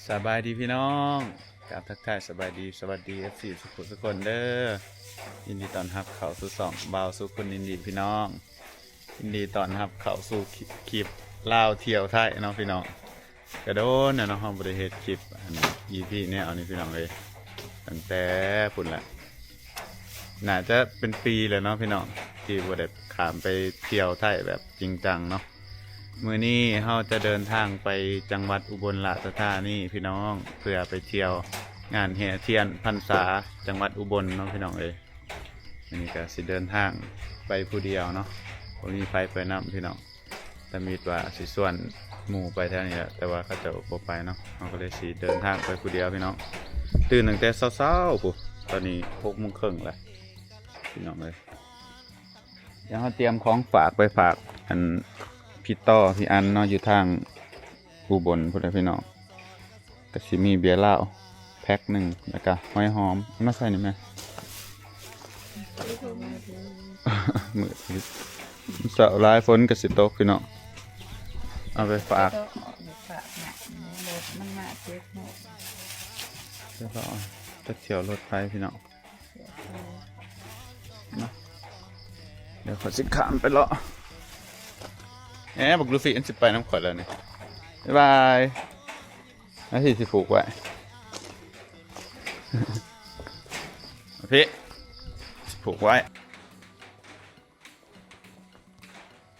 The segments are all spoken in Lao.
ສະບາຍດີພີ່ນ້ອງ ກາບທັກທາຍສະບາຍດີ ສະຫວັດດີ ເອັຟຊີ ທຸກຜູ້ທຸກຄົນເດີ້. ຍິນດີຕ້ອນຮັບເຂົ້າສູ່ຊ່ອງບ່າວສຸກ ຄົນອິນດີພີ່ນ້ອງ. ຍິນດີຕ້ອນຮັບເຂົ້າສູ່ຄລິບລາວທ່ຽວໄທເນາະພີ່ນ້ອງ. ກະດົນແລ້ວເນາະ ເຮົາບໍ່ໄດ້ເຮັດຄລິບອັນ ອີພີ ແນວນີ້ພີ່ນ້ອງເອີຍ ຕັ້ງແຕ່ພຸ້ນລະ ໜ້າຈະເປັນປີແລ້ວເນາະພີ່ນ້ອງ ທີ່ບໍ່ໄດ້ຂ້າມໄປທ່ຽວໄທແບບຈິງຈັງເນາະ. ມື້ນີ້ເຮົາຈະເດີນທາງໄປຈັງຫວັດອຸບົນລາຊະທານີພີ່ນ້ອງ ເພື່ອໄປທ່ຽວງານແຫ່ທຽນພັນສາຈັງຫວັດອຸບົນເນາະພີ່ນ້ອງເອີຍ. ມື້ນີ້ກະຊິເດີນທາງໄປຜູ້ດຽວເນາະ ບໍ່ມີໃຜໄປນຳພີ່ນ້ອງ. ຕາມິດວ່າຊິຊວນໝູ່ໄປແຖວນີ້ແຫຼະ ແຕ່ວ່າເຂົາເຈົ້າບໍ່ໄປເນາະ ເຮົາກະເລີຍຊິເດີນທາງໄປຜູ້ດຽວພີ່ນ້ອງ. ຕື່ນຕັ້ງແຕ່ເຊົ້າໆພຸ້ນ ຕອນນີ້ຫົກໂມງເຄິ່ງແລ້ວພີ່ນ້ອງເອີຍ. ດຽວເຮົາຕຽມຂອງຝາກໄປຝາກອັນ ພີ່ຕໍ່ ພີ່ອັນເນາະ ຢູ່ທາງອຸບົນພຸ້ນແຫຼະພີ່ນ້ອງ. ກະຊິມີເບຍລາວແພັກໜຶ່ງ ແລ້ວກະຫອຍຫອມ ເອົາມາໃສ່ນີ້ແມ່. ມື້ເຊົ້າຫຼາຍ ຝົນກະຊິຕົກພີ່ນ້ອງ. ເອົາໄປຝາກ ເອົາໄປຝາກນະ ລົດມັນມາເຈັດໂມງ ແຕ່ວ່າຈະທ່ຽວລົດໄຟພີ່ນ້ອງ. ເນາະ ດຽວຂ້ອຍຊິຂ້າມໄປເລາະ. ແອ ບັກລູຟີ້ມັນຊິໄປນຳຂ້ອຍແລ້ວນີ້ ບາຍບາຍ. ອາ ຊິ ຊິຜູກໄວ້ ພີ່ ຊິຜູກໄວ້.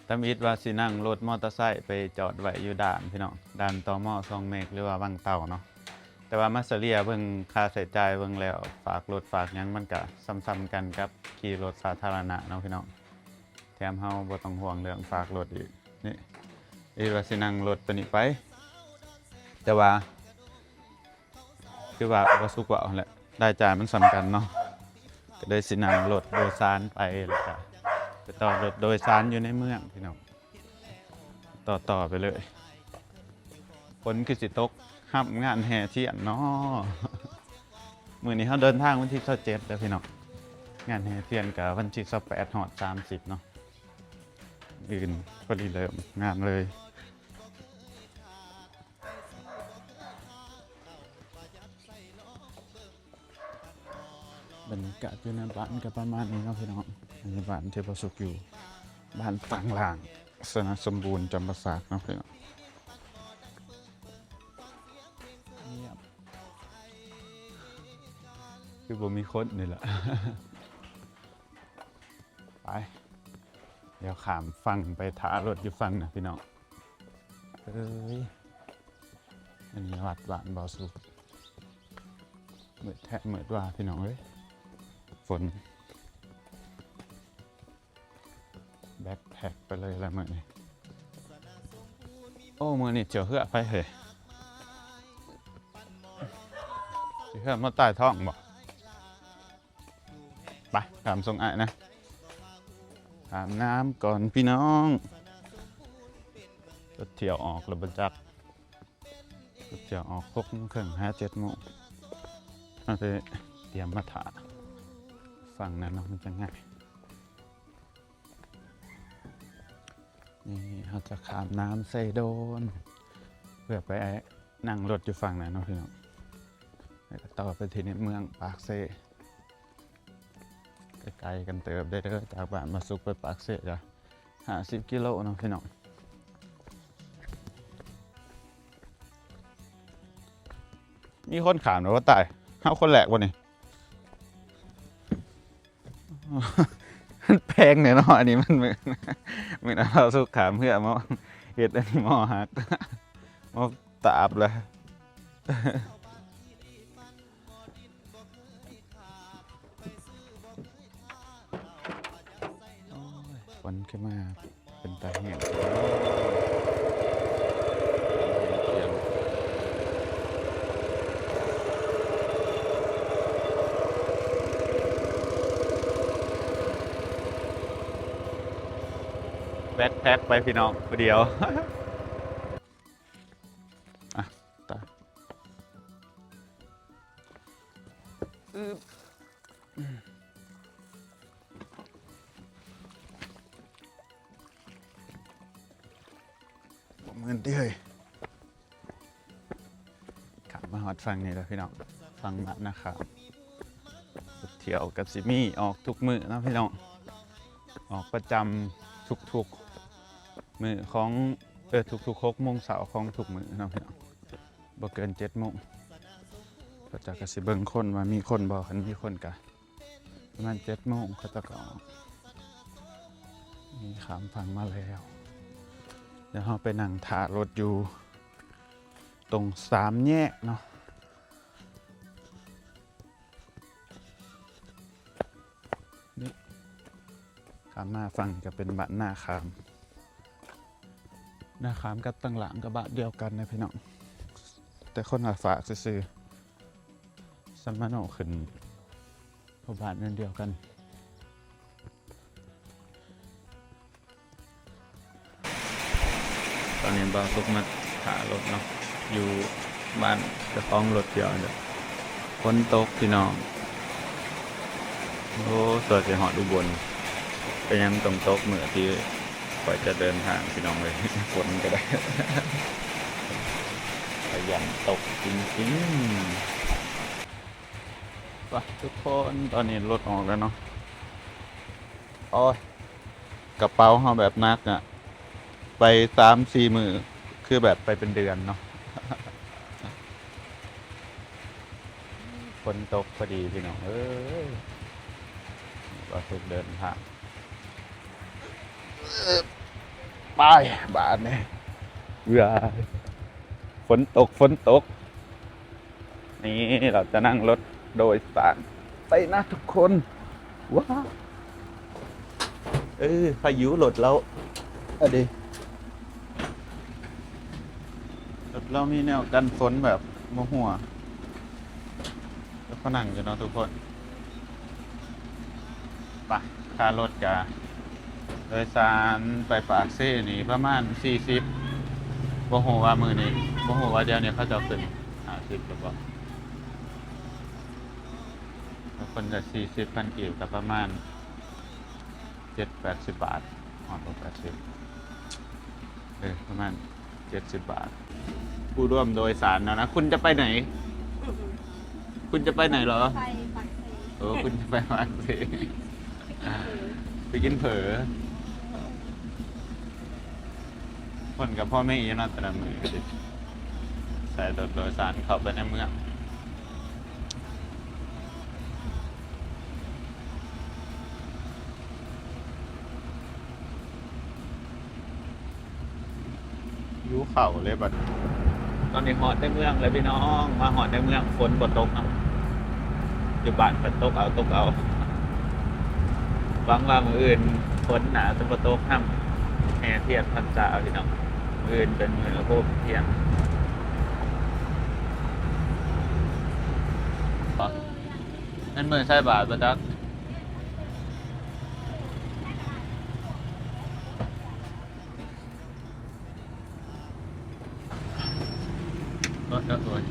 ຕຳອິດວ່າຊິນັ່ງລົດມໍເຕີໄຊໄປຈອດໄວ້ຢູ່ດ່ານພີ່ນ້ອງ ດ່ານ ຕມ ຊ່ອງເມັກ ຫຼືວ່າວັງເຕົ່າເນາະ. ແຕ່ວ່າມາສະເລ່ຍເບິ່ງຄ່າໃຊ້ຈ່າຍເບິ່ງແລ້ວ ຝາກລົດຝາກຫຍັງມັນກະສ່ຳໆກັນກັບຂີ່ລົດສາທາລະນະເນາະພີ່ນ້ອງ. ແຖມເຮົາບໍ່ຕ້ອງຫ່ວງເລື່ອງຝາກລົດອີກ. ນີ້ ເອີ ວ່າຊິນັ່ງລົດໂຕນີ້ໄປ ແຕ່ວ່າ ຄືວ່າບ່າວສຸກເວົ້າຫັ້ນແຫຼະ ລາຍຈ່າຍມັນສ່ຳກັນເນາະ ກະເລີຍຊິນັ່ງລົດໂດຍສານໄປ ແລ້ວກະໄປຕໍ່ລົດໂດຍສານຢູ່ໃນເມືອງພີ່ນ້ອງ ຕໍ່ໆໄປເລີຍ. ຝົນຄືຊິຕົກ ຮັບງານແຫ່ທຽນເນາະ. ມື້ນີ້ເຮົາເດີນທາງວັນທີຊາວເຈັດເດີ້ພີ່ນ້ອງ ງານແຫ່ທຽນກະວັນທີຊາວແປດຮອດສາມສິບເນາະ ອື່ນພໍດີເລີ່ມງານເລີຍ. ບັນຍາກາດຢູ່ໃນບ້ານກະປະມານນີ້ເນາະພີ່ນ້ອງ. ອັນນີ້ບ້ານທີ່ບ່າວສຸກຢູ່ ບ້ານຕາງລ່າງ ຊະນະສົມບູນ ຈຳປາສັກເນາະພີ່ນ້ອງ. ງຽບ ຄືບໍ່ມີຄົນນີ້ແຫຼະ. ໄປ ດຽວຂ້າມຝັ່ງໄປຖ້າລົດຢູ່ຝັ່ງນະພີ່ນ້ອງເອີຍ. ອັນນີ້ວັດບ້ານບ່າວສຸກ ມືດແທ້ມືດວ່າພີ່ນ້ອງເອີຍ ຝົນ ແບັກແພັກໄປເລີຍລະມື້ນີ້. ໂອ້ ມື້ນີ້ຈຽວເຮືອໃຜເຮີ້ຍ ຈຽວເຮືອມາໃຕ້ທ້ອງບໍ່? ໄປ ຂ້າມສົ່ງອ້າຍນະ ຂ້າມນ້ຳກ່ອນພີ່ນ້ອງ. ລົດທ່ຽວອອກແລ້ວບໍ່ຈັກ ລົດທ່ຽວອອກຫົກໂມງເຄິ່ງຫາເຈັດໂມງ ເຮົາຊິຕຽມມາຖ້າຝັ່ງນັ້ນເນາະ ມັນຈະງ່າຍ. ນີ້ເຮົາຈະຂ້າມນ້ຳເຊໂດນ ເພື່ອໄປນັ່ງລົດຢູ່ຝັ່ງນັ້ນເນາະພີ່ນ້ອງ ແລ້ວກະຕໍ່ໄປທີ່ໃນເມືອງປາກເຊ. ກະໄກກັນເຕີບເດີ້ ຈາກບ້ານບ່າວສຸກໄປປາກເຊກະຫ້າສິບກິໂລເນາະພີ່ນ້ອງ. ມີຄົນຂ້າມແລ້ວບໍ່ຕາຍ ເຮົາຄົນແລກບໍ່ນີ້? ມັນແພງແນ່ເນາະ ອັນນີ້ມັນ ມື້ນັ້ນບ່າວສຸກຂ້າມເຮືອມາເຮັດອັນນີ້ ມໍຫັກ ມໍຕາບລະ. ໂອ້ຍ ຝົນຂຶ້ນມາເປັນຕາແຫ້ງ ແບັກແພັກໄປພີ່ນ້ອງ ຜູ້ດຽວ. ອ່ະ ຕາຍ ອືບ ບໍ່ມື່ນຕິເຮີ້ຍ ຂ້າມ ຮອດຝັ່ງນີ້ແລ້ວພີ່ນ້ອງ ຝັ່ງບ້ານນາຂາມ. ລົດທ່ຽວກໍຊິມີອອກທຸກມື້ເນາະພີ່ນ້ອງ ອອກປະຈຳທຸກໆມື້ຂອງ ເອີ ທຸກໆຫົກໂມງເຊົ້າຂອງທຸກມື້ເນາະພີ່ນ້ອງ ບໍ່ເກີນເຈັດໂມງ. ເຂົາເຈົ້າກໍຊິເບິ່ງຄົນວ່າມີຄົນບໍ່ ຄັນມີຄົນກໍ ປະມານເຈັດໂມງເຂົາເຈົ້າກໍອອກ. ນີ້ຂ້າມຝັ່ງມາແລ້ວ ດຽວເຮົາໄປນັ່ງຖ້າລົດຢູ່ຕົງສາມແຍກເນາະ. ນີ້ ຂ້າມມາຝັ່ງນີ້ກໍເປັນບ້ານນາຂາມ. ນາຂາມກັບຕັງຫຼາງກໍບ້ານດຽວກັນນະພີ່ນ້ອງ ແຕ່ຄົນລະຟາກຊື່ໆ. ສຳມະໂນຂຶ້ນ ເພາະບ້ານນັ້ນດຽວກັນ. ຕອນນີ້ບ່າວສຸກມາຖ້າລົດເນາະ ຢູ່ບ້ານເຈົ້າຂອງລົດດຽວ. ຝົນຕົກພີ່ນ້ອງ ໂອ້ ກວ່າຊິຮອດອຸບົນ ເປັນຫຍັງຕ້ອງຕົກມື້ທີ່ຂ້ອຍຈະເດີນທາງພີ່ນ້ອງເອີຍ ຝົນກໍໄດ້ ຂະຫຍັນຕົກຈິງໆ. ໄປທຸກຄົນ ຕອນນີ້ລົດອອກແລ້ວເນາະ. ໂອ້ຍ ກະເປົາເຮົາແບບໜັກອະ ໄປສາມສີ່ມື້ ຄືແບບໄປເປັນເດືອນເນາະ. ຝົນຕົກພໍດີພີ່ນ້ອງເອີຍ ບ່າວສຸກເດີນທາງ. ໄປບາດນີ້ ເອີຍ ຝົນຕົກ ຝົນຕົກ. ນີ້ເຮົາຈະນັ່ງລົດໂດຍສານໄປນະທຸກຄົນ. ວ້າວ ເອີ ພາຍຸລົດລາວ ອັນນີ້ ລົດລາວມີແນວກັນຝົນແບບບໍ່ຮົ່ວ. ກໍນັ່ງຢູ່ເນາະທຸກຄົນ. ໄປ ຄ່າລົດກະ ໂດຍສານໄປປາກເຊນີ້ປະມານສີ່ສິບ ບໍ່ຮູ້ວ່າມື້ນີ້ ບໍ່ຮູ້ວ່າດຽວນີ້ເຂົາເຈົ້າຂຶ້ນຫ້າສິບຫຼືບໍ່. ແລ້ວຄົນລະສີ່ສິບພັນກີບ ກໍປະມານເຈັດແປດສິບບາດ ຮອດບໍ່ແປດສິບ ເອີ ປະມານເຈັດສິບບາດ. ຜູ້ຮ່ວມโดยสารแล้วนะ คุณจะไปไหน คุณจะไปไหนเหรอ ไปปากเซ โอ้ คุณจะไปปากเซ ไปกินเฝอ คนกับพ่อแม่อยู่เนาะ แต่ละมื้อก็สิใส่รถโดยสารเข้าไปในเมือง หิวข้าวเลยบัดนี้ ตอนนี้ฮอดในเมืองแล้วพี่น้อง มาฮอดในเมือง ฝนบ่ตกเนาะ อยู่บ้านเพิ่นตกเอา ตกเอา หวังว่ามื้ออื่นฝนน่าจะบ่ตกนำ แห่เทียนพรรษาพี่น้อง มื้ออื่นเป็นมื้อโฮมเทียน แม่นมื้อใส่บาตรบ่จัก โอ้ย โอ้ย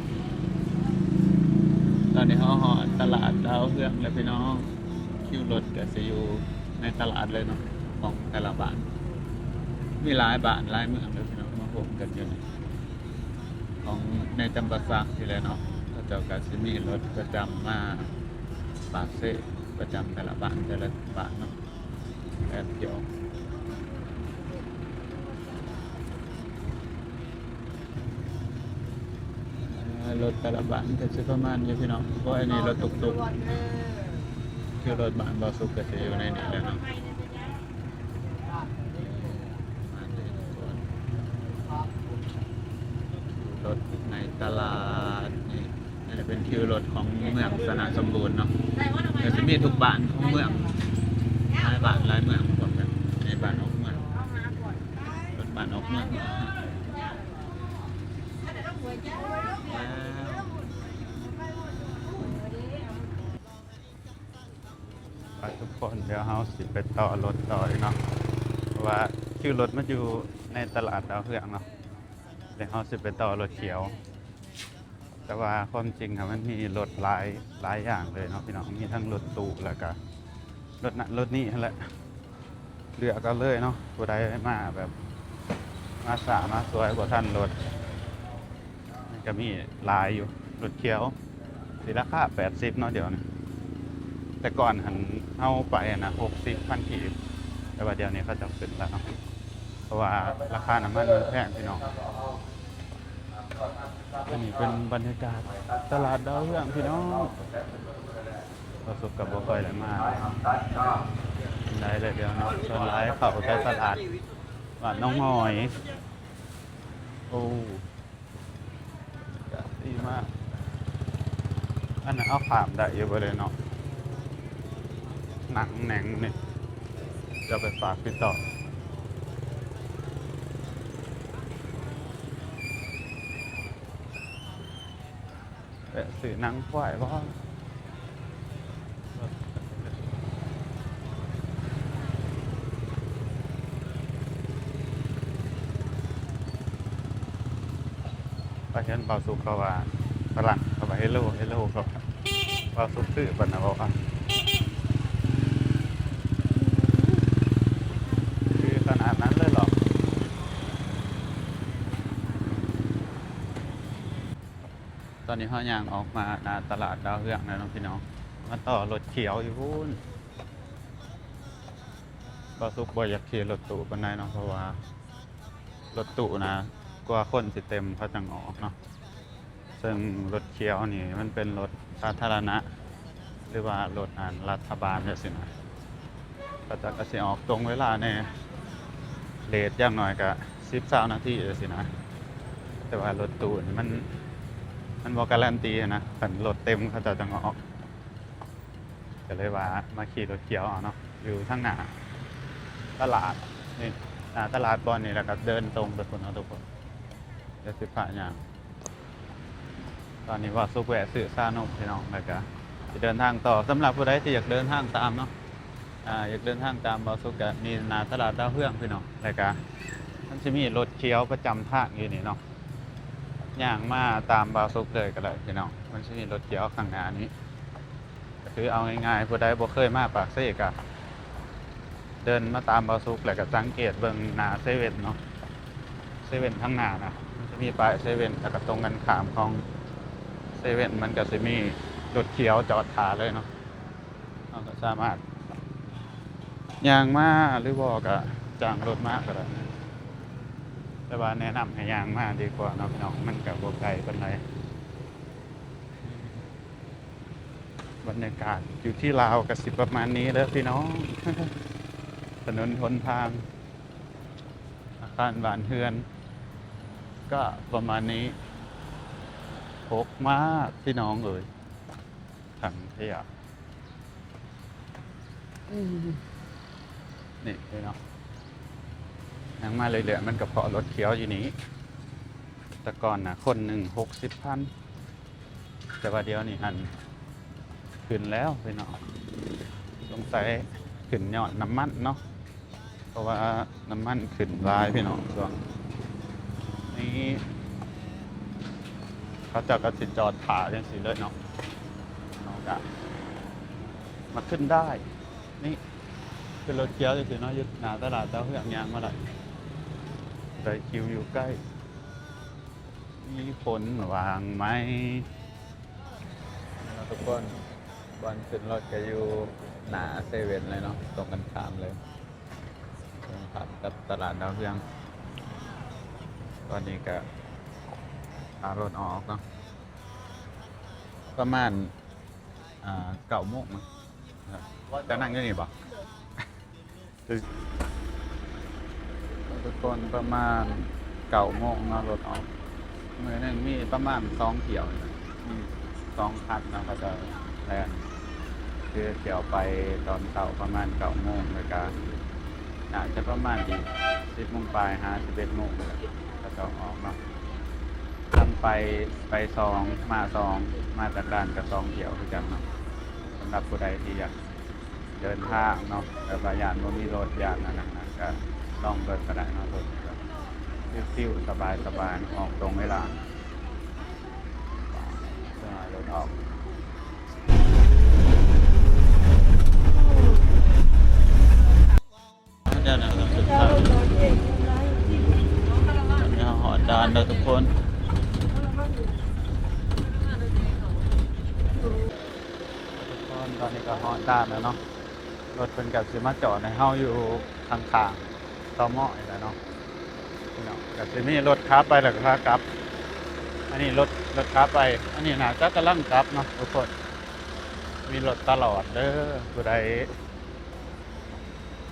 ตอนนี้เฮาฮอดตลาดดาวเฮืองแล้วพี่น้อง คิวรถก็สิอยู่ในตลาดเลยเนาะ ของแต่ละบ้าน มีหลายบ้านหลายเมืองเลยพี่น้อง มาพบกันอยู่นี่ ของในจำปาสักนี่แหละเนาะ เขาเจ้าก็สิมีรถประจำมาปากเซ ประจำแต่ละบ้าน แต่ละบ้านเนาะ แป๊บเดียว เอ่อ รถแต่ละบ้านก็สิประมาณนี้พี่น้อง เพราะอันนี้รถตุ๊กๆ คือรถบ้านบ่าวสุกก็สิอยู่ในนี้แหละเนาะ รถในตลาดนี่ อันนี้เป็นคิวรถของเมืองชนะสมบูรณ์เนาะ ก็สิมีทุกบ้านของเมือง หลายบ้านหลายเมืองพร้อมกัน ในบ้านออกเมือง รถบ้านออกเมือง ไปทุกคน เดี๋ยวเฮาสิไปต่อรถต่ออีกเนาะ เพราะว่าคิวรถมันอยู่ในตลาดดาวเฮืองเนาะ เดี๋ยวเฮาสิไปต่อรถเขียว แต่ว่าความจริงอะมันมีรถหลาย หลายอย่างเลยเนาะพี่น้อง มีทั้งรถตู้ แล้วก็รถนั้นรถนี้หั้นแหละ เลือกเอาเลยเนาะ ผู้ใดมาแบบ มาช้ามาสวย บ่ทันรถ มันก็มีหลายอยู่ ລົດຂຽວ ຊິລາຄາແປດສິບເນາະດຽວນີ້. ແຕ່ກ່ອນຫັ້ນເຮົາໄປຫັ້ນນະ ຫົກສິບພັນກີບ ແຕ່ວ່າດຽວນີ້ເຂົາເຈົ້າຂຶ້ນແລ້ວເນາະ ເພາະວ່າລາຄານ້ຳມັນມັນແພງພີ່ນ້ອງ. ອັນນີ້ເປັນບັນຍາກາດຕະຫຼາດດາວເຮືອງພີ່ນ້ອງ. ບ່າວສຸກກໍບໍ່ຄ່ອຍໄດ້ມາປານໃດເລີຍດຽວເນາະ ສ່ວນຫຼາຍເຂົ້າແຕ່ຕະຫຼາດບ້ານໜອງຫອຍ. ໂອ້ ກະດີມາກ. ອັນນັ້ນເຮົາຂ້າມໄດ້ຢູ່ບໍ່ເດເນາະ ໜັງແໜງນີ້ ຈະໄປຝາກຕິດຕໍ່. ແວະຊື້ໜັງຄວາຍບໍ່? ໄປເຫັນບ່າວສຸກເຂົາວ່າຝຣັ່ງເຂົາວ່າ Hello Hello ເຂົາວ່າ ບ່າວສຸກຊື້ປານນັ້ນບໍ່ວະ? ຄືຂະໜາດນັ້ນເລີຍເຫລອ? ຕອນນີ້ເຮົາຍ່າງອອກມາໜ້າຕະຫຼາດດາວເຮືອງແລ້ວເນາະພີ່ນ້ອງ ມາຕໍ່ລົດຂຽວຢູ່ພຸ້ນ. ບ່າວສຸກບໍ່ຢາກຂີ່ລົດຕູ້ປານໃດເນາະ ເພາະວ່າລົດຕູ້ນະ ກວ່າຄົນຊິເຕັມເຂົາຈັ່ງອອກເນາະ. ເຊິ່ງລົດຂຽວນີ້ມັນເປັນລົດສາທາລະນະ ຫຼືວ່າລົດອັນລັດຖະບານຈັ່ງຊີ້ນະ ເຂົາເຈົ້າກໍຊິອອກຕົງເວລາແດ່ ເລດຢ່າງໜ້ອຍກໍສິບ ຊາວນາທີຈັ່ງຊີ້ນະ. ແຕ່ວ່າລົດຕູ້ນີ້ມັນ ມັນບໍ່ກາຣັນຕີນະ ຄັນລົດເຕັມເຂົາເຈົ້າຈັ່ງອອກ. ກໍເລີຍວ່າມາຂີ່ລົດຂຽວເອົາເນາະ ຢູ່ທາງໜ້າຕະຫຼາດນີ້ ໜ້າຕະຫຼາດບ່ອນນີ້ ແລ້ວກໍເດີນຕົງໄປພຸ້ນເນາະທຸກຄົນ. ດຽວຊິພາຍ່າງ. ຕອນນີ້ບ່າວສຸກແວະຊື້ຊານົມພີ່ນ້ອງ ແລ້ວກະຊິເດີນທາງຕໍ່. ສຳລັບຜູ້ໃດທີ່ຢາກເດີນທາງຕາມເນາະ ອາ ຢາກເດີນທາງຕາມບ່າວສຸກ ກະມີໜ້າຕະຫຼາດດາວເຮືອງພີ່ນ້ອງ ແລ້ວກະມັນຊິມີລົດຂຽວປະຈຳທາງຢູ່ນີ້ເນາະ. ຍ່າງມາຕາມບ່າວສຸກເລີຍກໍໄດ້ພີ່ນ້ອງ ມັນຊິມີລົດຂຽວຂ້າງໜ້ານີ້. ກໍຄືເອົາງ່າຍໆ ຜູ້ໃດບໍ່ເຄີຍມາປາກເຊກໍເດີນມາຕາມບ່າວສຸກ ແລ້ວກໍສັງເກດເບິ່ງໜ້າເຊເວັ່ນເນາະ. ເຊເວັ່ນທາງໜ້ານະ ມັນຈະມີປ້າຍເຊເວັ່ນ ແລ້ວກໍຕົງກັນຂ້າມຂອງເຊເວັ່ນ ມັນກໍຊິມີລົດຂຽວຈອດຖ້າເລີຍເນາະ. ເຮົາກໍສາມາດຍ່າງມາ ຫຼືບໍ່ກໍຈ້າງລົດມາກໍໄດ້ ແຕ່ວ່າແນະນຳໃຫ້ຍ່າງມາດີກວ່າເນາະພີ່ນ້ອງ ມັນກໍບໍ່ໄກປານໃດ. ບັນຍາກາດຢູ່ທີ່ລາວກໍຊິປະມານນີ້ເດີພີ່ນ້ອງ ຖະໜົນຫົນທາງ ອາຄານບ້ານເຮືອນກໍປະມານນີ້. ຫົກມາກພີ່ນ້ອງເອີຍ ຖັງຂະຫຍະ ອືມ ນີ້ພີ່ນ້ອງ ຍັງມາເລື້ອຍໆ ມັນກໍເພາະລົດຂຽວຢູ່ນີ້. ແຕ່ກ່ອນນະຄົນໜຶ່ງຫົກສິບພັນ ແຕ່ວ່າດຽວນີ້ຫັ້ນຂຶ້ນແລ້ວພີ່ນ້ອງ ສົງໄສຂຶ້ນຍ້ອນນ້ຳມັນເນາະ ເພາະວ່ານ້ຳມັນຂຶ້ນຫຼາຍພີ່ນ້ອງ ຊ່ວງນີ້ເຂົາເຈົ້າກໍຊິຈອດຖ້າຈັ່ງຊີ້ເລີຍເນາະ. ເຮົາກໍມາຂຶ້ນໄດ້ ນີ້ ຂຶ້ນລົດຂຽວຈັ່ງຊີ້ເນາະ ຢູ່ໜ້າຕະຫຼາດດາວເຮືອງ ຍ່າງມາໄດ້ ໄດ້ຄິວຢູ່ໃກ້. ມີຄົນວ່າງໄໝ? ເນາະທຸກຄົນ ບ່ອນຂຶ້ນລົດກໍຢູ່ໜ້າເຊເວັ່ນເລີຍເນາະ ຕົງກັນຂ້າມເລີຍ ຕົງກັນຂ້າມກັບຕະຫຼາດດາວເຮືອງ. ຕອນນີ້ກໍພາລົດອອກເນາະ ປະມານ ອ່າ ເກົ້າໂມງເນາະ. ຈະນັ່ງຢູ່ນີ້ບໍ່? ທຸກຄົນ ປະມານເກົ້າໂມງເນາະ ລົດອອກ. ມື້ໜຶ່ງມີປະມານສອງຖ້ຽວນີ້ນະ ມີສອງຄັນເນາະ ເຂົາເຈົ້າແລ່ນ ຄືຖ້ຽວໄປຕອນເຊົ້າປະມານເກົ້າໂມງ ແລ້ວກະໜ້າຈະປະມານອີກສິບໂມງປາຍຫາສິບເອັດໂມງ ເຂົາເຈົ້າອອກເນາະ. ທັງໄປ ໄປສອງ ມາສອງ ມາຈາກການກະສອງຖ້ຽວຄືກັນເນາະ. ສຳລັບຜູ້ໃດທີ່ຢາກເດີນທາງເນາະ ແບບວ່າຢ້ານບໍ່ມີລົດ ຢ້ານອັນນັ້ນນະ ກະລອງເບິ່ງກໍໄດ້ເນາະ. ລົດກໍຊິວໆ ສະບາຍໆ ອອກຕົງເວລາ ເວລາລົດອອກ. ດຽວນະ ດຽວເຮົາຮອດດ່ານແລ້ວທຸກຄົນ. ຕອນນີ້ກໍຮອດດ່ານແລ້ວເນາະ ລົດເພິ່ນກໍຊິມາຈອດໃຫ້ເຮົາຢູ່ຂ້າງໆ ຕມ ນີ້ແຫຼະເນາະ ພີ່ນ້ອງ. ກໍຊິມີລົດຂາໄປ ແລ້ວກໍຂາກັບ. ອັນນີ້ລົດ ລົດຂາໄປ. ອັນນີ້ໜ້າຈະກຳລັງກັບເນາະທຸກຄົນ. ມີລົດຕະຫຼອດເດີ ຜູ້ໃດ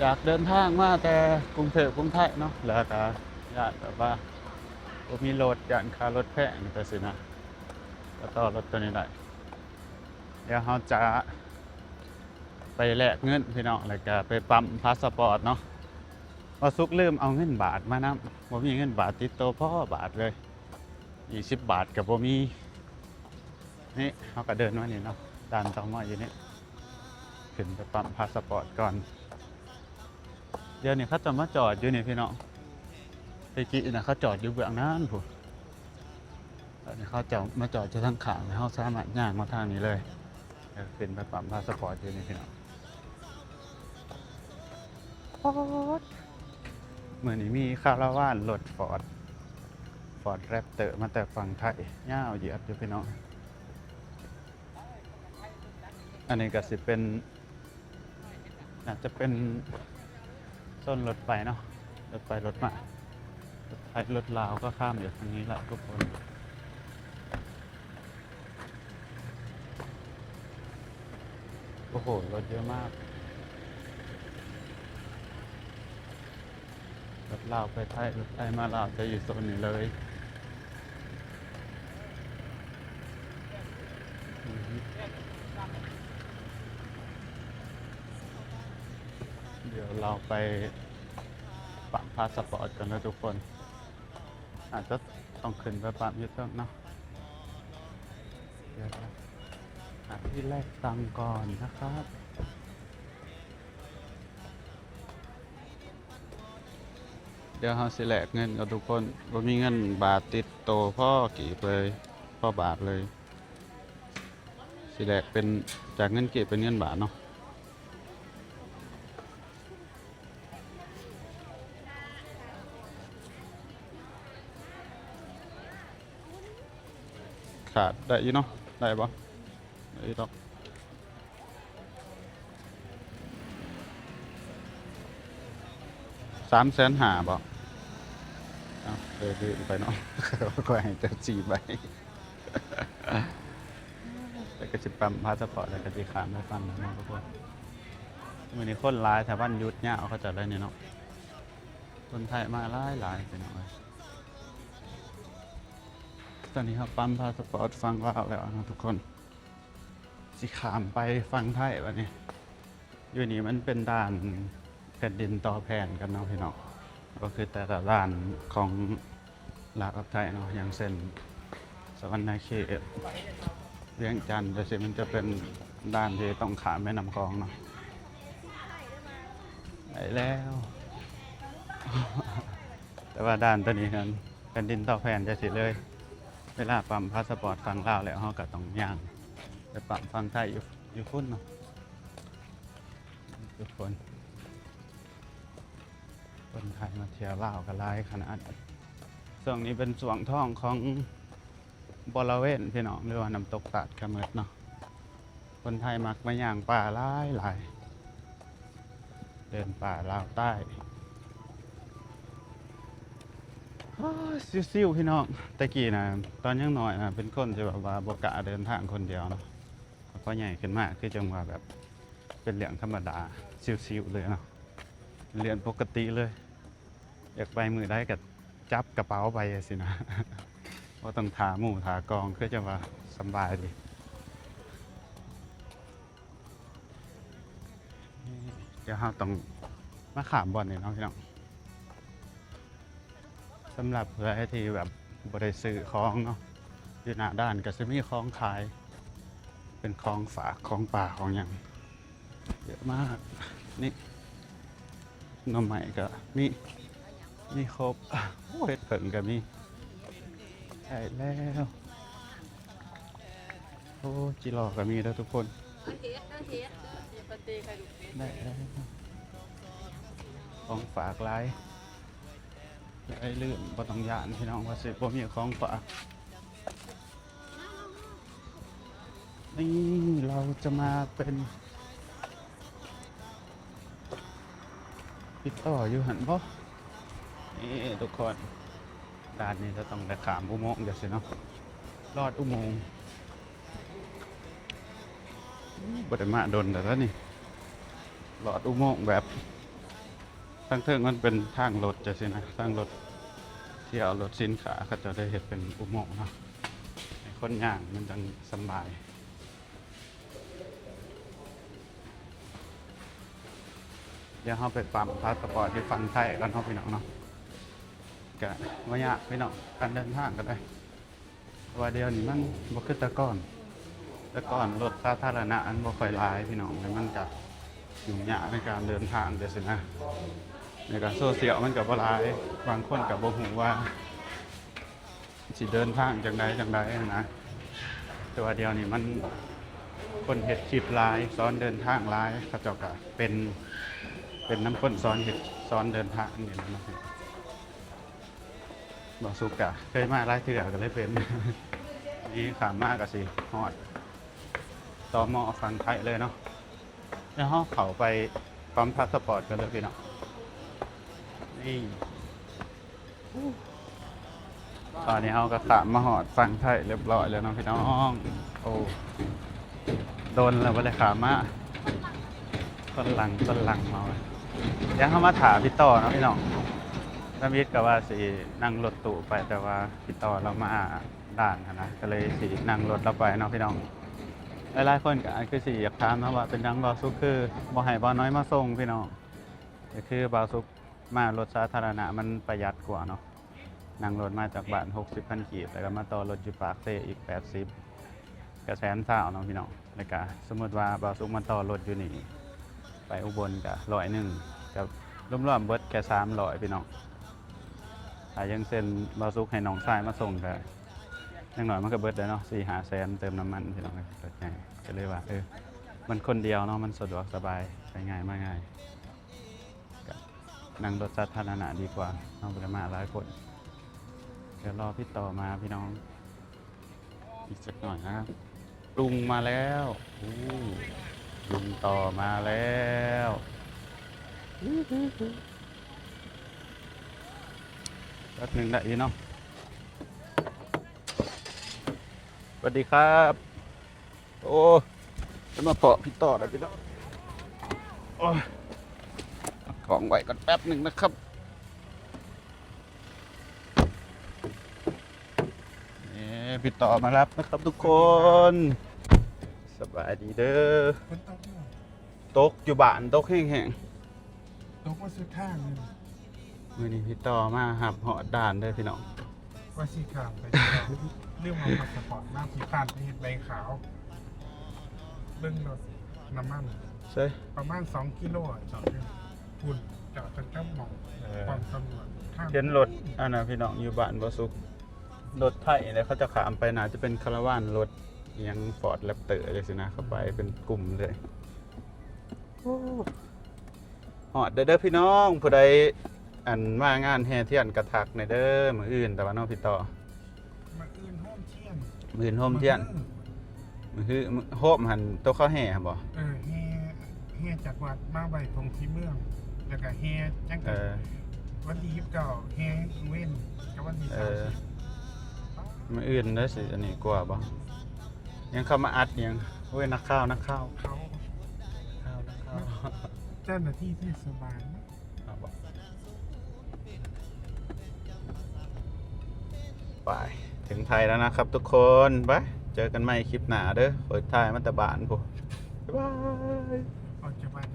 ຢາກເດີນທາງມາແຕ່ກຸງເທບກຸງໄທເນາະ ແລ້ວກໍຢ້ານແບບວ່າບໍ່ມີລົດ ຢ້ານຄ່າລົດແພງຈັ່ງຊີ້ນະ ກໍຕໍ່ລົດໂຕນີ້ໄດ້. ດຽວເຮົາຈະໄປແລກເງິນພີ່ນ້ອງ ແລ້ວກະໄປປ້ຳພາສະປອດເນາະ. ວ່າສຸກລືມເອົາເງິນບາດມານຳ ບໍ່ມີເງິນບາດຕິດໂຕພໍບາດເລີຍ ອີກສິບບາດກໍບໍ່ມີ. ນີ້ເຮົາກໍເດີນມານີ້ເນາະ ດ່ານ ຕມ ຢູ່ນີ້ ຂຶ້ນໄປປ້ຳພາສະປອດກ່ອນ. ດຽວນີ້ເຂົາຈະມາຈອດຢູ່ນີ້ພີ່ນ້ອງ ແຕ່ກີ້ນະເຂົາຈອດຢູ່ເບື້ອງນັ້ນພຸ້ນ. ດຽວນີ້ເຂົາຈະມາຈອດຢູ່ທາງຂ້າງ ເຮົາສາມາດຍ່າງມາທາງນີ້ເລີຍ ແລ້ວຂຶ້ນໄປປ້ຳພາສະປອດຢູ່ນີ້ພີ່ນ້ອງ. ປອດ ມື້ນີ້ມີຄາລາວານລົດຟອດ ຟອດແຣັບເຕີ ມາແຕ່ຝັ່ງໄທ ຍາວຢຽດຢູ່ພີ່ນ້ອງ. ອັນນີ້ກໍຊິເປັນ ໜ້າຈະເປັນໂຊນລົດໄຟເນາະ ລົດໄຟລົດມາ ລົດໄທລົດລາວກໍຂ້າມຢູ່ທາງນີ້ລະທຸກຄົນ. ໂອ້ໂຫ ລົດເຍອະມາກ. ລົດລາວໄປໄທ ລົດໄທມາລາວ ຈະຢູ່ໂຊນນີ້ເລີຍ. ດຽວເຮົາໄປປ້ຳພາສະປອດກ່ອນເດີທຸກຄົນ. ອາດຈະຕ້ອງຂຶ້ນໄປປ້ຳຢູ່ເທິງເນາະ. ດຽວຫາທີ່ແລກຕັງກ່ອນນະຄັບ. ດຽວເຮົາຊິແລກເງິນກັບທຸກຄົນ. ບໍ່ມີເງິນບາດຕິດໂຕ ພໍກີບເລີຍ ພໍບາດເລີຍ. ຊິແລກເປັນ ຈາກເງິນກີບເປັນເງິນບາດເນາະ. ຂາດໄດ້ຢູ່ເນາະ ໄດ້ບໍ່? ໄດ້ຢູ່ດອກ. ສາມແສນຫ້າບໍ່? ເອົາ ເອີ ລືມໄປເນາະ ຂ້ອຍໃຫ້ເຈົ້າສີ່ໃບ. ແລ້ວກໍຊິປ້ຳພາສະປອດ ແລ້ວກໍຊິຂ້າມໄປຝັ່ງນັ້ນເນາະທຸກຄົນ. ມື້ນີ້ຄົນຫຼາຍ ຖ້າວັນຢຸດຍາວເຂົາເຈົ້າໄດ້ນີ້ເນາະ. ຄົນໄທມາຫຼາຍໆ ພີ່ນ້ອງເອີຍ. ຕອນນີ້ເຮົາປ້ຳພາສະປອດຝັ່ງລາວແລ້ວເນາະທຸກຄົນ. ຊິຂ້າມໄປຝັ່ງໄທບັດນີ້. ຢູ່ນີ້ມັນເປັນດ່ານແຜ່ນດິນຕໍ່ແຜ່ນກັນເນາະພີ່ນ້ອງ. ບໍ່ຄືແຕ່ລະດ່ານຂອງລາວກັບໄທເນາະ. ຢ່າງເຊັ່ນ ສະຫວັນນະເຂດ ວຽງຈັນ ຈັ່ງຊີ້ ມັນຈະເປັນດ່ານທີ່ຕ້ອງຂ້າມແມ່ນ້ຳຂອງເນາະ. ໄດ້ແລ້ວ ແຕ່ວ່າດ່ານໂຕນີ້ຫັ້ນ ແຜ່ນດິນຕໍ່ແຜ່ນຈັ່ງຊີ້ເລີຍ. ເວລາປ້ຳພາສະປອດຝັ່ງລາວແລ້ວ ເຮົາກໍຕ້ອງຍ່າງໄປປ້ຳຝັ່ງໄທຢູ່ ຢູ່ພຸ້ນເນາະ. ທຸກຄົນ ຄົນໄທມາທ່ຽວລາວກໍຫຼາຍຂະໜາດ. ຊ່ວງນີ້ເປັນຊ່ວງທອງຂອງບໍລະເວນ ພີ່ນ້ອງ ຫຼືວ່ານ້ຳຕົກຕາດຂະເໝິດເນາະ. ຄົນໄທມັກມາຍ່າງປ່າຫຼາຍໆ ເດີນປ່າລາວໃຕ້. ໂອ້ຍ ຊິວໆ ພີ່ນ້ອງ. ແຕ່ກີ້ນະ ຕອນຍັງນ້ອຍນະ ເປັນຄົນທີ່ແບບວ່າບໍ່ກ້າເດີນທາງຄົນດຽວເນາະ. ພໍໃຫຍ່ຂຶ້ນມາຄືຈັ່ງວ່າແບບເປັນເລື່ອງທຳມະດາ ຊິວໆ ເລີຍເນາະ. ເລື່ອງປົກກະຕິເລີຍ. ຢາກໄປມື້ໃດກໍຈັບກະເປົາໄປຊີ້ນະ ບໍ່ຕ້ອງຖ້າໝູ່ຖ້າກອງ ຄືຈັ່ງວ່າສຳບາຍດີ. ດຽວເຮົາຕ້ອງມາຂ້າມບ່ອນນີ້ເນາະພີ່ນ້ອງ. ສຳລັບຜູ້ໃດທີ່ແບບບໍ່ໄດ້ຊື້ຂອງເນາະ ຢູ່ໜ້າດ່ານກໍຊິມີຂອງຂາຍ ເປັນຂອງຝາກ ຂອງປ່າ ຂອງຫຍັງ ເຍອະມາກ. ນີ້ ໜໍ່ໄມ້ກໍມີ ມີຄົບ. ໂອ້ ເຫັດເຜິ້ງກໍມີ. ໄດ້ແລ້ວ. ໂອ້ ຈິລໍກໍມີເດີທຸກຄົນ. ໄດ້ແລ້ວ ຂອງຝາກຫຼາຍ. ໄດ້ລືມ ບໍ່ຕ້ອງຢ້ານພີ່ນ້ອງ ວ່າຊິບໍ່ມີຂອງຝາກ. ນີ້ເຮົາຈະມາເປັນຕິດຕໍ່ຢູ່ຫັ້ນບໍ່? ນີ້ທຸກຄົນ ດ່ານນີ້ຈະຕ້ອງໄດ້ຂ້າມອຸໂມງຈັ່ງຊີ້ເນາະ ລອດອຸໂມງ. ບໍ່ໄດ້ມາດົນແລ້ວນີ້ ລອດອຸໂມງແບບ ທາງເທິງມັນເປັນທາງລົດຈັ່ງຊີ້ນະ ທາງລົດທ່ຽວ ລົດສິນຄ້າ ເຂົາເຈົ້າໄດ້ເຮັດເປັນອຸໂມງເນາະ ໃຫ້ຄົນຍ່າງມັນຈັ່ງສະບາຍ. ດຽວເຮົາໄປປ້ຳພາສະປອດຢູ່ຝັ່ງໄທກ່ອນເນາະພີ່ນ້ອງເນາະ ກະບໍ່ຍາກພີ່ນ້ອງ ການເດີນທາງກະໄດ້. ເພາະວ່າດຽວນີ້ມັນບໍ່ຄືແຕ່ກ່ອນ ແຕ່ກ່ອນລົດສາທາລະນະມັນບໍ່ຄ່ອຍຫຼາຍພີ່ນ້ອງ ແລ້ວມັນກະຫຍຸ້ງຍາກໃນການເດີນທາງຈັ່ງຊີ້ນະ ແລ້ວກະໂຊຊຽວມັນກະບໍ່ຫຼາຍ ບາງຄົນກະບໍ່ຮູ້ວ່າຊິເດີນທາງຈັ່ງໃດຈັ່ງໃດຫັ້ນນະ. ແຕ່ວ່າດຽວນີ້ມັນ ຄົນເຮັດຄລິບຫຼາຍ ສອນເດີນທາງຫຼາຍ ເຂົາເຈົ້າກະເປັນ ເປັນນຳຄົນສອນເຮັດ ສອນເດີນທາງນີ້ແຫຼະເນາະ. ບ່າວສຸກກະເຄີຍມາຫຼາຍເທື່ອກະເລີຍເປັນ ນີ້ຂ້າມມາກະຊິຮອດ ຕມ ຝັ່ງໄທເລີຍເນາະ. ແລ້ວເຮົາເຂົ້າໄປປ້ຳພາສະປອດກັນເລີຍພີ່ນ້ອງ. ນີ້ ຕອນນີ້ເຮົາກະຂ້າມມາຮອດຝັ່ງໄທຮຽບຮ້ອຍແລ້ວເນາະພີ່ນ້ອງ. ໂອ້ ດົນແລ້ວບໍ່ໄດ້ຂ້າມມາ ຄົນຫຼັງ ຄົນຫຼັງເຮົາ. ດຽວເຮົາມາຖ້າພີ່ຕໍ່ເນາະພີ່ນ້ອງ. ທຳອິດກະວ່າຊິນັ່ງລົດຕູ້ໄປ ແຕ່ວ່າພີ່ຕໍ່ລາວມາດ່ານຫັ້ນນະ ກະເລີຍຊິນັ່ງລົດລາວໄປເນາະພີ່ນ້ອງ. ຫຼາຍໆຄົນກະຄືຊິຢາກຖາມເນາະວ່າ ເປັນຫຍັງບ່າວສຸກຄືບໍ່ໃຫ້ບ່າວນ້ອຍມາສົ່ງພີ່ນ້ອງ? ກະຄືບ່າວສຸກ ມາລົດສາທາລະນະມັນປະຢັດກວ່າເນາະ ນັ່ງລົດມາຈາກບ້ານຫົກສິບພັນກີບ ແລ້ວກະມາຕໍ່ລົດຢູ່ປາກເຊອີກແປດສິບ ກະແສນຊາວເນາະພີ່ນ້ອງ. ແລ້ວກະສົມມຸດວ່າບ່າວສຸກມາຕໍ່ລົດຢູ່ນີ້ ໄປອຸບົນກະຮ້ອຍໜຶ່ງ ກະລວມໆເບິດແຄ່ສາມຮ້ອຍພີ່ນ້ອງ. ຖ້າຢ່າງເຊັ່ນບ່າວສຸກໃຫ້ນ້ອງຊາຍມາສົ່ງ ກະຢ່າງໜ້ອຍມັນກະເບິດແລ້ວເນາະ ສີ່ຫ້າແສນ ເຕີມນ້ຳມັນພີ່ນ້ອງ. ກະເລີຍວ່າ ເອີ ມັນຄົນດຽວເນາະ ມັນສະດວກສະບາຍ ໄປງ່າຍມາງ່າຍ. ກະນັ່ງລົດສາທາລະນະດີກວ່າ ເຮົາບໍ່ໄດ້ມາຫຼາຍຄົນ. ດຽວລໍພີ່ຕໍ່ມາພີ່ນ້ອງ ອີກຈັກໜ້ອຍນະ. ລຸງມາແລ້ວ ໂອ້ ລຸງຕໍ່ມາແລ້ວ ແປັບໜຶ່ງໄດ້ຢູ່ເນາະ. ສະຫວັດດີຄັບ. ໂອ້ ໄດ້ມາພໍ້ພີ່ຕໍ່ແລ້ວພີ່ນ້ອງ. ໂອ້ຍ ເອົາຂອງໄວ້ກ່ອນແປັບໜຶ່ງນະຄັບ. ນີ້ ພີ່ຕໍ່ມາຮັບນະຄັບທຸກຄົນ. ສະບາຍດີເດີ. ຝົນຕົກຢູ່ ຕົກຢູ່ບ້ານ ຕົກແຮງໆ. ຕົກມາສຸດທາງ. ມື້ນີ້ພີ່ຕໍ່ມາຮັບຮອດດ່ານເດີພີ່ນ້ອງ. ວ່າຊິຂ້າມໄປ ລືມເອົາພາສະປອດມາ ຊິຜ່ານໄປເຮັດໃບຂາວ. ເບິ່ງລົດນ້ຳມັນ ໃສ ປະມານສອງກິໂລ ຈອດຢູ່ພຸ້ນ ຈອດຕັ້ງແຕ່ໝ່ອງ ເອີ ປ້ອມຕຳຫຼວດທາງ ເຫັນລົດອັນນັ້ນພີ່ນ້ອງ ຢູ່ບ້ານບໍ່ສຸກ ລົດໄທແລ້ວ ເຂົາເຈົ້າຂ້າມໄປ ໜ້າຈະເປັນຄາລາວານ ລົດອີ່ຫຍັງ ຟອດແຣັບເຕີຈັ່ງຊີ້ນະ ເຂົ້າໄປເປັນກຸ່ມເລີຍ. ໂອ້ ຮອດແລ້ວເດີພີ່ນ້ອງ. ຜູ້ໃດ ອັນ ມາງານແຫ່ທຽນກະທັກແດ່ເດີ. ມື້ອື່ນຕະຫວັນເນາະພີ່ຕໍ່ ມື້ອື່ນໂຮມທຽນ ມື້ອື່ນໂຮມທຽນ. ມື້ຮື ມື້ຮື ມື້ ໂຮມຫັ້ນ ໂຕເຂົາແຫ່ຫັ້ນບໍ່? ເອີ ແຫ່ ແຫ່ຈາກວັດມາໄວ້ທົ່ງສີເມືອງ ແລ້ວກະແຫ່ຈັ່ງ ເອີ ວັນທີຊາວເກົ້າ ແຫ່ເວັນ ກັບວັນທີ ເອີ ສາມສິບ. ມື້ອື່ນໄດ້ຊິອັນນີ້ກວ່າບໍ່? ຍັງເຂົ້າມາອັດຫຍັງ? ໂອ້ຍ ນັກຂ່າວ ນັກຂ່າວ ເຂົາ ຂ່າວ ນັກຂ່າວ ເຈົ້າໜ້າທີ່ເທດສະບານ. ເອົາບໍ່? ໄປ ເຖິງໄທແລ້ວນະຄັບທຸກຄົນ. ໄປ ເຈີກັນໃໝ່ຄລິບໜ້າເດີ. ຂ້ອຍຖ່າຍມາແຕ່ບ້ານພຸ້ນ. ບາຍບາຍ. ອອກຈາກບ້ານ